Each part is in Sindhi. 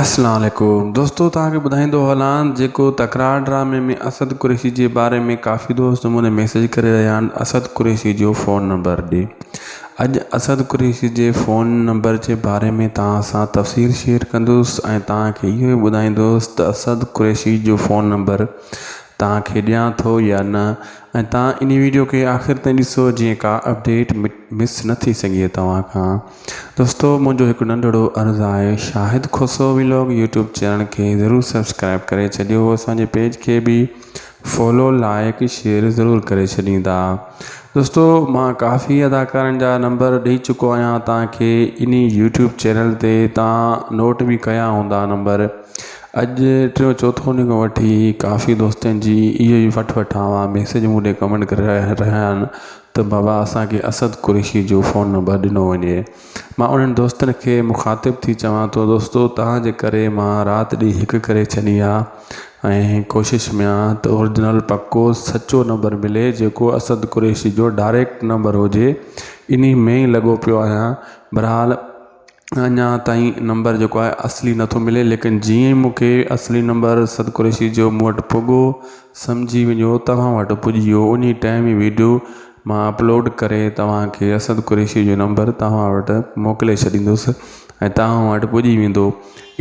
اسلام عليڪم دوستو توهان کي ٻڌائيندو هلان جيڪو تڪرار ڊرامي ۾ اسد قريشي جي باري ۾ ڪافي دوست مون ميسيج ڪري رهيا آهن اسد قريشي جو فون نمبر ڏي اڄ اسد قريشي جي فون نمبر جي باري ۾ توهان سان تفصيل شيئر ڪندس ۽ توهان کي اهو ٻڌائيندس ته اسد قريشي جو فون نمبر توهان کي ڏيان ٿو يا نه ۽ توهان ان ويڊيو کي آخر تائين ڏسو جيئن ڪا اپڊيٽ مس نه ٿي سگهي توهان کان. دوستو منهنجو هڪ ننڍڙو عرض آهي Shahid Khoso vlog YouTube channel کي ضرور سبسڪرائب ڪري ڇڏيو اسان جي پيج کي به فالو لائڪ شيئر ضرور ڪري ڇڏيندا دوستو مان ڪافي اداڪارن جا نمبر ڏئي چڪو آهيان توهان کي انهي يوٽيوب چينل تي توهان نوٽ به ڪيا هوندا نمبر اڄ ٽيون چوٿون ڏينهن کان وٺي ڪافي دوستن جي اهو ئي وٺ وٺان هئا ميسيج مون ڏي ڪمينٽ ڪري رهيا آهن ته بابا اسان کي اسد قريشي جو فون نمبر ڏنو وڃي. مان انهن دوستن کي مخاطب ٿي چوان ٿو دوستو توهان جي ڪري مان رات ڏينهن هڪ ڪري ڇڏي آ ۽ ڪوشش ۾ آ ته اورجنل پڪو سچو نمبر ملي جيڪو اسد قريشي جو ڊائريڪٽ نمبر هجي انهي ۾ ئي لڳو پيو آهيان بھرحال اڃا تائين نمبر جيڪو آهي اصلي نٿو ملي ليڪن جيئن ئي مون کي اصلي نمبر اسد قريشي جو مون وٽ پڳو سمجهي وڃو توهان وٽ پڄي ويو انهي ٽائيم ئي ويڊيو مان اپلوڊ ڪري توهان کي اسد قريشي جو نمبر توهان وٽ موڪلي ڇڏيندس ۽ توهان وٽ پڄي ويندو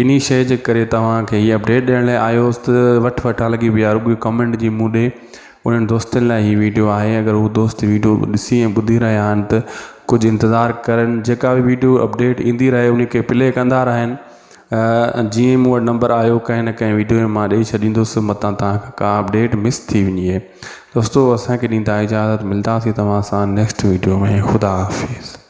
انهي شيء جي ڪري توهان کي هي اپڊيٽ ڏيڻ لاء آيو هوس ته وٺ وٺان لڳي پئي آهي رڳو ڪمينٽ جي مون ڏي انهن دوستن لاء هي ويڊيو آهي اگر هو دوست ويڊيو ڏسي ۽ ٻڌي رهيا آهن ته ڪجهه انتظار ڪرن جيڪا به ويڊيو اپڊيٽ ايندي رهي ان کي پلي ڪندا رهن جيئن مون وٽ نمبر آيو ڪنهن نه ڪنهن ويڊيو ۾ مان ڏئي ڇڏيندس متان توهان کان ڪا اپڊيٽ مس ٿي وڃي دوستو اسان کي ڏيندا اجازت ملداسين توهان سان نيڪسٽ ويڊيو ۾ خدا حافظ.